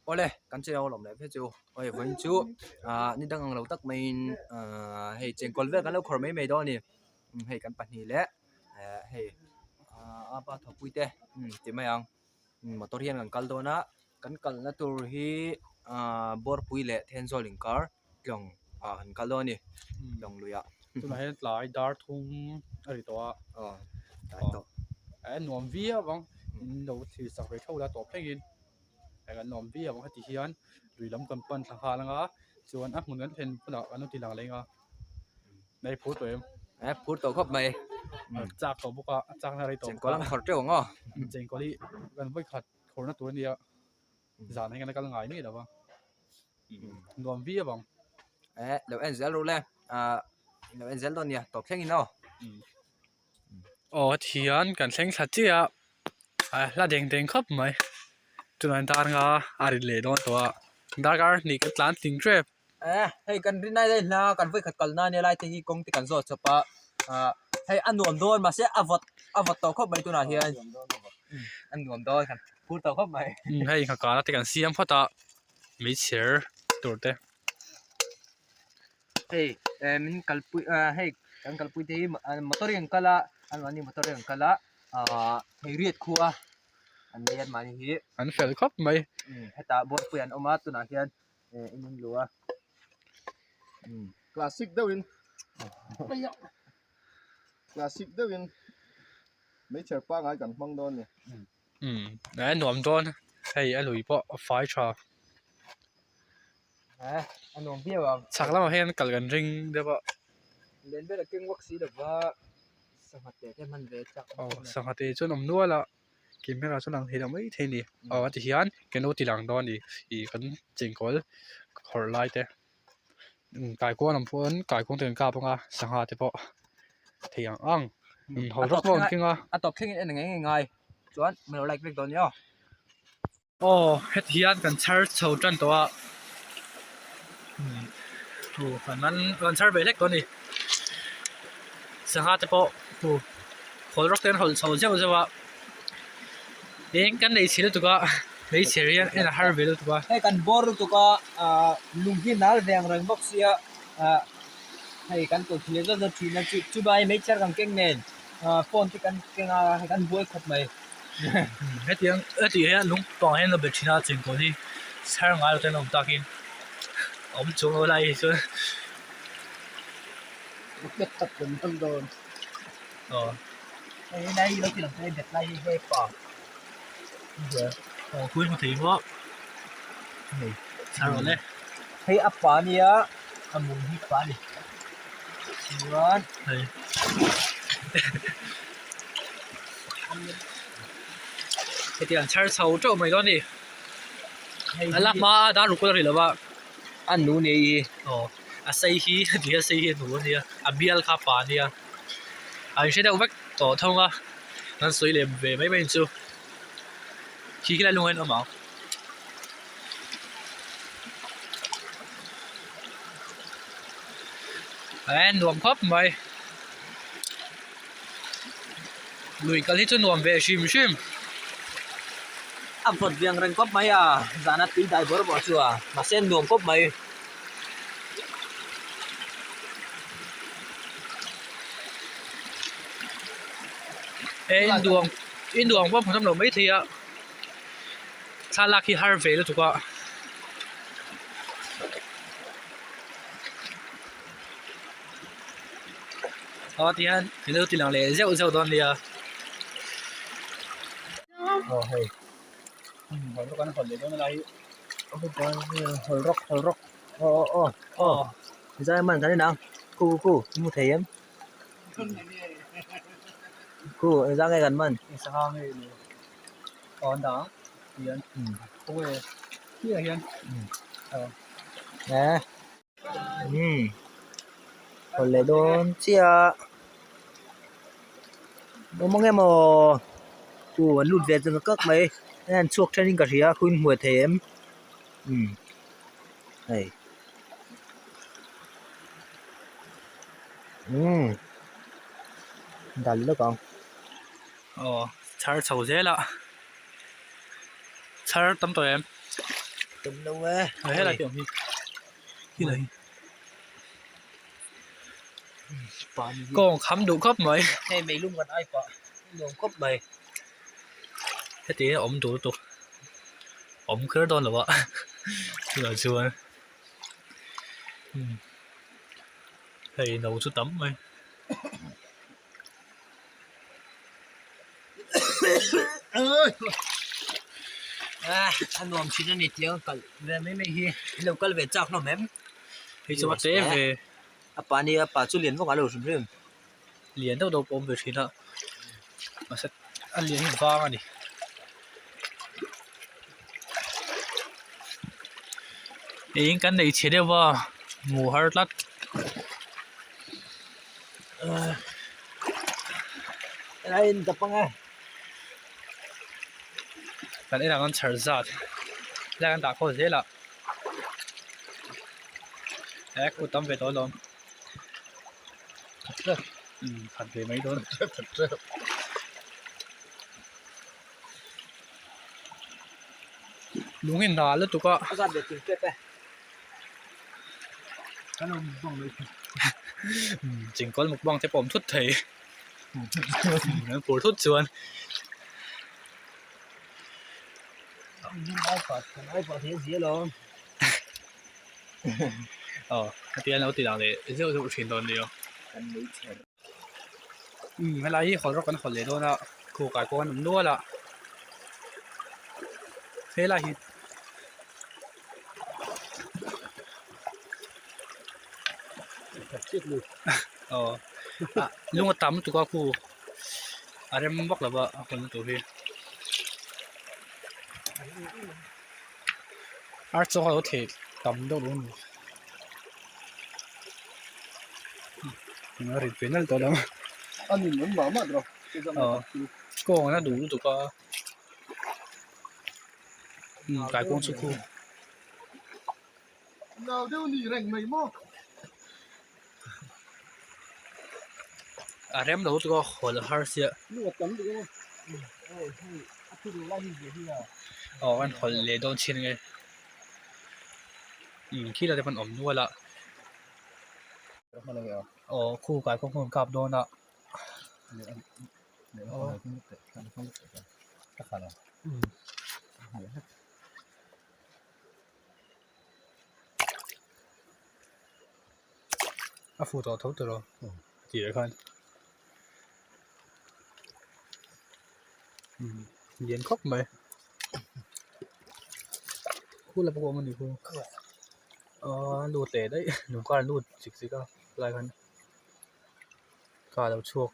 Awle kan channel lawm leh phei chu hei vawiin chu ah ni dang ang lo tak maiin ah hei chengkawl vel kan lo khawrh mai mai dawn a ni hei kan pahnih leh eh hei ah apa thawkpui te ti mai ang motor hian kan kal dawn a kan kalna tur hi ah Buarpui leh Thenzawl inkar tlawng ah kan kal dawn a ni tlawng lui ah. Tunah hian tlai dar thum a ri tawh a aw tlai tawh eh nuam viau ang in lo thlir sak ve theuh la tawp thlengin. Hei kan awm viau ang heti hian lui lam kan pan thla nghal anga chuan a hmun kan thlen hunah kan lo ti lang leng a nei phur tawh em eh phur tawh khawp mai chak tawh bawk a a chak na rei tawh chengkawl an khawrh teuh ang aw chengkawl hi kan vawi khat khawrhna tur ania zan hi kan la kal ngai miah lo va nuam viau ang eh lo en zel ru le ah lo en zel dawn nia tawp thleng in aw Aw heti hian kan thleng thla chiah a a hla deng deng khawp mai tunah dar nga a ri leh dawn tawh a darkar hnih kan tlan tling tep. Eh hei kan rin ai daih hla kan vawikhat kal na ania lai te hi kawng te kan zawt chawp a ah hei a nuam dawn mahse a vawt a vawt tawh khawp mai tunah hian a nuam dawn kan phur tawh khawp mai. Hei nghakana te kan siam phawt a meichher tur te. Hei eh min kalpui ah hei kan kalpui te hi motor in an kal a anmahni motor in an kal a ahh Theiriat khua an nia anmahni hi. An fel khawp mai. Hetah Buarpui an awm a tunah hian eh in an luh a. Classic deuhin classic deuhin meichher pangngai kan hmang dawn a ni. A nuam dawn hei a lui pawh a fai tha. Eh a nuam viau ang. Chhak lamah hian kal kan ring deuh a. Len vel a keng vak si lova sangha te te hman ve chak. Aw sangha te chuan awm nual a camera chuan ang thei lo mai thei a ni. Aw a ti hian kan lo ti lang dawn a ni ih kan chengkawl khawrh lai te kaikuang lam pawh kaikuang te kan kap ang a sangha te pawh thei ang ang ho rawk pawh an keng a. A tawp thlengin en ngei ngei ngai chuan min lo like vek dawn nia aw. Aw heti hian kan chhar chho tan tawh a thu kan man kan chhar ve hlek tawh a ni sangha te pawh thu khawl rawk te an hawlh chho zeuh zeuh a eng kan nei chhe lutuk a meichher hian en a har ve lutuk a. Hei kan bawr lutuk a ah lung hi nal ve ang reng bawk sia ah hei kan tawlh thil leh zawt zawt thin a chu chuvangin meichher kan keng nen ah phone te kan keng a hei kan buai khawp mai. Hetiang heti hian lung pang hian a be thin a chengkawl hi chhar ngai lo ten a awm takin a awm chuang lo lai hi chuan aw hei lai hi lo ti lang thei bet lai hi hei pa aw khui hmu thei maw hei chhar rawh le hei a pa ania a mum hi pa a ni chuan hei. Heti an chhar chho teuh mai dawn a ni a la hma a dar ruk pawh a ri lo va a nu nei hi aw a sei hi heti a sei hi a nu a nia a bial kha a pa a nia a inhre deuh vek tawh thung a an sawi leh ve mai mai chu khi khi lai lung ah hian a awm ang. E nuam khawp mai. Lui kal hi chu nuam ve hrim hrim. A vawt ve ang reng khawp mai a, zana tui dai bawrh bawrh chu a, mahse nuam khawp mai. E in duang in duang pawh hmu tham lo maithei a, thlalak hi har ve lutuk a. Aw tihian min lo ti lang leh zeuh zeuh dawn nia. Aw hei Hawl rawk an hawl leh dawn a lai hi. Hawl rawk hawl rawk aw aw aw aw zai man kan inang khu khu khu i hmu thei em khu engzah nge kan man. Sangha nge ni aw an dah a tihian khawnge khiah hian aw. Eh. Umm haw leh dawn chiah awm ang em aw chu an lut ve chak kak mai hei an chhuak then in ka hria khaw in hmuh thei em umm hei umm dal lawk ang. Aw chhar chho zel a chhar tam tawh em. Tum lo e. Helai te awm hi. Khi lai hi. Kawng kham duh khawp mai. Hei meilum kan ai pah nuam khawp mai. Heti hian awm duh lutuk awm kher dawn lo a chutah chuan hei no chu tam mai. A nuam thin a ni tih ang kalh ve mai mai hi in lo kal ve chak hlawm em? Hei chu a te ve. A pa nia a pa chu lian vak a lo hrim hrim. Lian deuh deuh pawh a awm ve thin a mahse a lian hi vang a ni. Eng kan nei chhe deuh a hmuh har tlat. Helai in dap ang e. Kan en ang an chhar zat helai kan dah khaw zel a eh khu tam ve tawh alawm umm khat ve mai dawn lung in ral lutuk a. A zat ve ting tep e. Kan lo mukbang mai thei. Chingkawl mukbang te pawh a awm thut thei. An pur thut chuan. Aw hetiang an lo ti dan leh zeuh zeuh thin dawn nia. Helai hi hawlh rawk kan hawlh leh dawn a khukah pawh an awm nual a helai hi. Aw lung a tam lutuk a khu a rem vak lo va a hawn na tur hi ar chaw a lo thei tam deuh lo a ni a rit ve nalh tawh lo a ni an mah mah rawh aw kawng an a duh lutuk a kaikuang chu khu. Nau deuh ni reng mai maw? A rem lo lutuk a hawl a har sia. Aw an hawl leh dawn chin nge. Umm khi lai te pawn awm nual a. Aw khu kai kawng kawng kap dawn a. A fu tawh tho tawh tih ah khan umm lian khawp mai khu la pawh a awm a ni khu aaa lut leh daih lung kar a lut chik chik a helai khan car a lo chhuak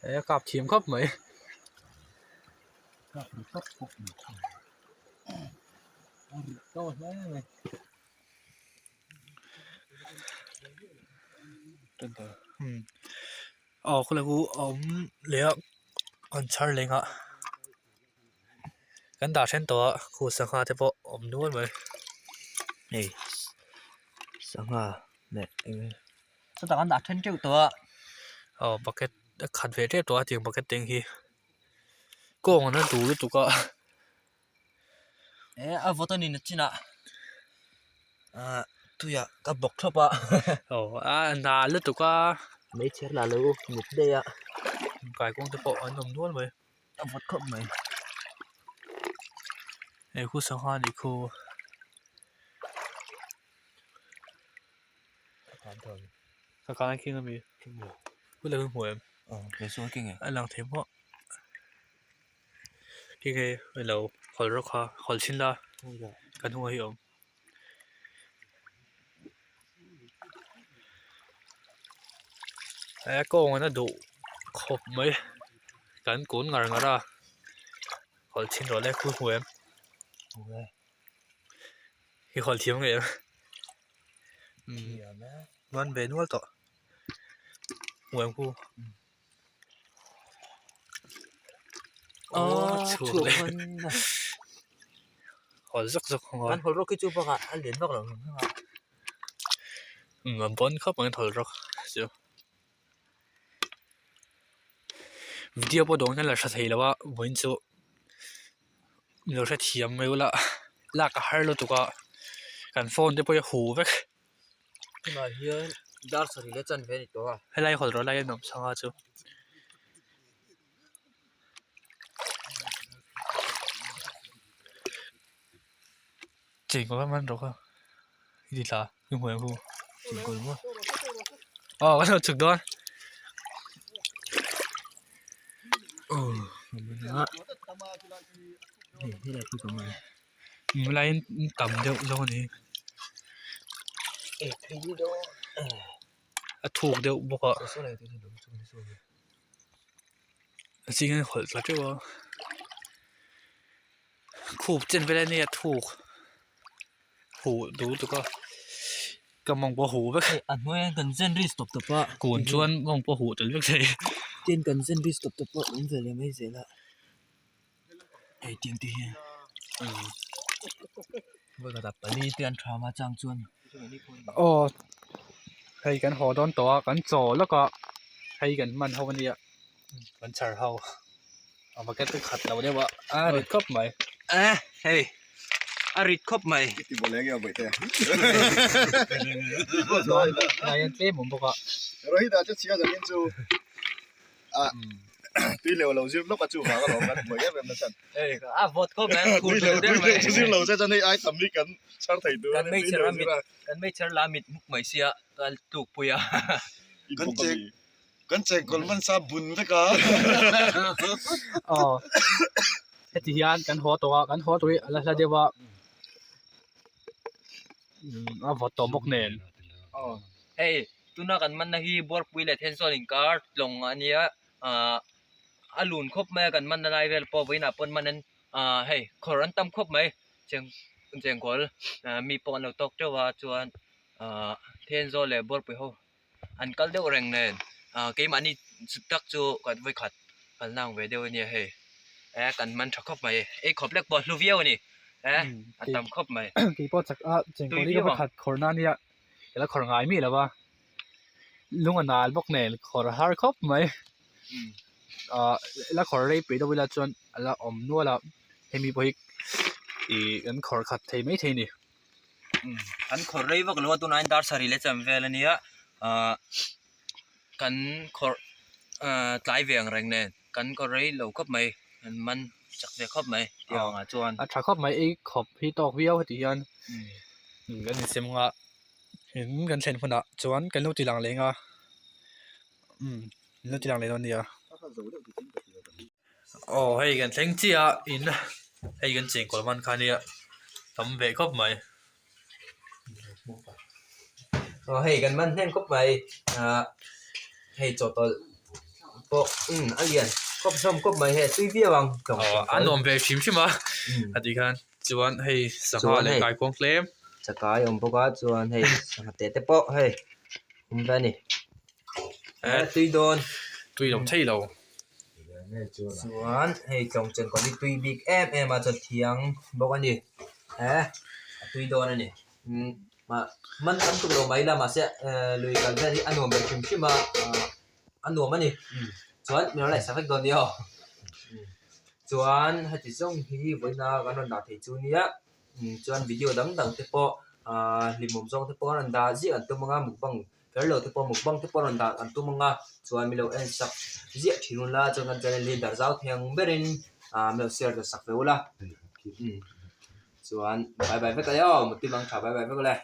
e kap thiam khawp mai. Aw khawlai khu a awm leh a an chhar leng a kan dah then tawh a khu sangha te pawh a awm nual mai. Hei sangha leh eng chutah kan dah then teuh tawh a. Aw bucket a khat ve tep tawh a tiang bucket teng hi. Kawng an la duh lutuk a. Eh a vawt a ni na chinah ah tuiah ka bawk thlawp a. Aw a na lutuk a. Meichher lah lo mut daih a. Kaikuang te pawh an awm nual mai. A vawt khawp mai. Hei khu sangha nih khu. Ka kan a khing a mi. Pu leh hmu em? A lang thei maw? Khi khi ilo hawl rawk kha hawl chhin la kan hnungah hi a awm. He kawng an a duh khawp mai kan kun ngar ngar a hawl chhin rawh le khu hmu em? I hawl thiam ngei em? Umm an ve nual tawh. Hmu em khu aw chhuak leh hawl zawk zawk ang kan hawl rawk hi chu bakah a lian vak lo umm a bawn khawp ang hawl rawk chu. Video pawh dawng hian la hre thei lo a vawiin chu min lo hrethiam mai ula lak a har lutuk a kan phone te pawh hi a huh vek. Tunah hian dar sarih leh chanve a ni tawh a. Helai hawlh rawh lai a nuam sangha chu. Chengkawl man rawh kha i ti tla i hmu ang hu chengkawl maw aw ka lo chhuk dawn aw hei helai khi ka ngai helai hi tam deuh zawk a ni a thuk deuh bawk a a ching hian hawlh tla teuh a. Khup chen vel ania thuk huh duh lutuk a ka mawng pawh a huh vek a hnuai ah kan zen ri stop tawp a kun chuan mawng pawh a huh tel vek thei tin kan zen ri stop tawp a awm ve leh mai zel a hei tiang te hian vawikhat ah pali te an tha a chang chuan aw hei kan haw dawn tawh a kan chaw lawk a hei kan hman ho ania kan chhar ho. A bucket te khat lo deuh a a rit khawp mai a hei a rit khawp mai i ti bawleng emaw bawihte chuan lai an tlem awm bawk a Rohit ah chu chhia zanin chu a tui leu lo zir lawk a chu vang alawm kan hmuai em em na chhan hei a vawt khawp mai a khur deuh der mai tui leu zir lo che chuan hei ai tam hi kan chhar thei tur kan meichher a mit kan meichher la mit hmuk mai sia ka tluk pui a kan chek Kan chengkawl hmansa bun vek a. Aw heti hian kan haw tawh a kan haw tawh hi a la hla deuh a a vawt tawh bawk nen. Aw hei tuna kan manna hi Buarpui leh Thenzawl inkar tlawng a nia ah a lun khawp mai a kan manna lai vel pawh vawiinah pawn man an ah hei khawr an tam khawp mai cheng chengkawl mi pawh an lo tawk teuh a chuan ah Thenzawl leh Buarpui ho. An kal deuh reng nen ah keimahni chu tak chu kan vawikhat kalna ang ve deuh ania hei eh kan man tha khawp mai ei khawp lek pawh a hlu viau a ni eh a tam khawp mai kei pawh chak a chengkawl hi ka vawikhat khawr na ania ka la khawr ngai miah lo va lung a nal bawk nen khawr a har khawp mai ah la khawr rei peih deuh ila chuan a la awm nual a hemi pawh hi ih kan khawr khat thei maithei a ni. Kan khawrh rei vak lo a tunah hian dar sarih leh chan vel a nia ahh kan khawrh ahh tlai ve ang reng nen kan khawrh rei lo khawp mai kan man chak ve khawp mai tih ang ah chuan a tha khawp mai ei khawp hi tawk viau heti hian kan insem anga in kan thlen hunah chuan kan lo ti lang leh anga umm kan lo ti lang leh dawn a nia. Aw hei kan thleng chiah a in hei kan chengkawl man kha nia tam ve khawp mai. Aw hei kan man hnem khawp mai ah hei chawhtawlh pawh umm a lian khawp hlawm khawp mai hei a tui viau ang Aw a nuam ve hrim hrim a a tih khan chuan hei sangha leh kaikuang tlem. Chakai awm bawk a chuan hei sangha te te pawh hei awm ve a ni a tui dawn. Tui lo thei lo. Chuan hei tlawng chengkawl hi tui bik em em a chuan thiang bawk a ni eh a tui dawn a ni umm mah man tam tuk lo mai la mahse eh lui kal vel hi a nuam ber hrim hrim a ah a nuam a ni chuan min rawn laihsak vek dawn nia aw chuan heti zawng hi vawiina kan rawn dah thei chu nia chuan video dang dang te pawh ah hlimawm zawng te pawh a rawn dah ziah an tum ang a mukbang kher lo te pawh mukbang te pawh a rawn dah an tum ang a chuan min lo en sak ziah thin ula chuan kan channel hi darh zau thei ang berin ah min lo share ta sak ve ula chuan bye bye vek ale aw mutti mang tha bye bye vek ale.